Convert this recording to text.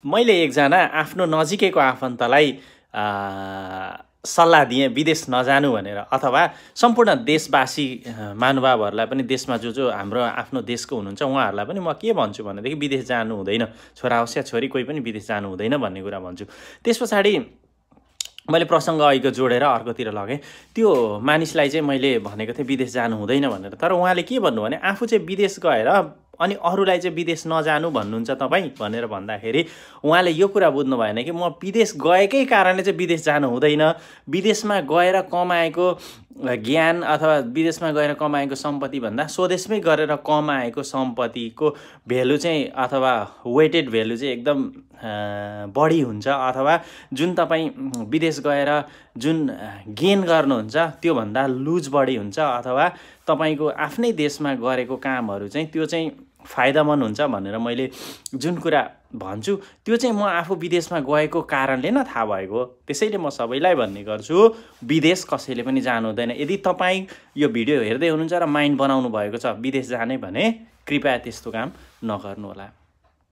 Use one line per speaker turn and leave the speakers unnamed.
मैले एकजना आफ्नो नजिकैको आफन्तलाई सल्लाह दिएँ विदेश नजानु भनेर, अथवा सम्पूर्ण देशवासी महानुभावहरूलाई पनि, देशमा जो हाम्रो आफ्नो देशको हुनुहुन्छ उहाँहरूलाई पनि म के भन्छु भनेदेखि विदेश जानु हुँदैन, छोरा होस् या छोरी कोही पनि विदेश जानु हुँदैन भन्ने कुरा भन्छु। त्यस पछाडि मैले प्रसङ्ग अहिलेको जोडेर अर्कोतिर लगेँ। त्यो मानिसलाई चाहिँ मैले भनेको थिएँ विदेश जानु हुँदैन भनेर, तर उहाँले के भन्नु भने आफू चाहिँ विदेश गएर अनि अरूलाई चाहिँ विदेश नजानु भन्नुहुन्छ तपाईँ भनेर भन्दाखेरि उहाँले यो कुरा बुझ्नु भएन कि म विदेश गएकै कारणले चाहिँ विदेश जानु हुँदैन। विदेशमा गएर कमाएको ज्ञान अथवा विदेशमा गएर कमाएको सम्पत्ति भन्दा स्वदेशमै गरेर कमाएको सम्पत्तिको भेल्यु चाहिँ अथवा वेटेड भेल्यु चाहिँ एकदम बढी हुन्छ, अथवा जुन तपाईँ विदेश गएर जुन गेन गर्नुहुन्छ त्योभन्दा लुज बढी हुन्छ, अथवा तपाईँको आफ्नै देशमा गरेको कामहरू चाहिँ त्यो चाहिँ फाइदामन्द हुन्छ भनेर मैले जुन कुरा भन्छु त्यो चाहिँ म आफू विदेशमा गएको कारणले न थाहा भएको हो। त्यसैले म सबैलाई भन्ने गर्छु विदेश कसैले पनि जानु हुँदैन। यदि तपाईँ यो भिडियो हेर्दै हुनुहुन्छ र माइन्ड बनाउनु भएको छ विदेश जाने भने कृपया त्यस्तो काम नगर्नु होला।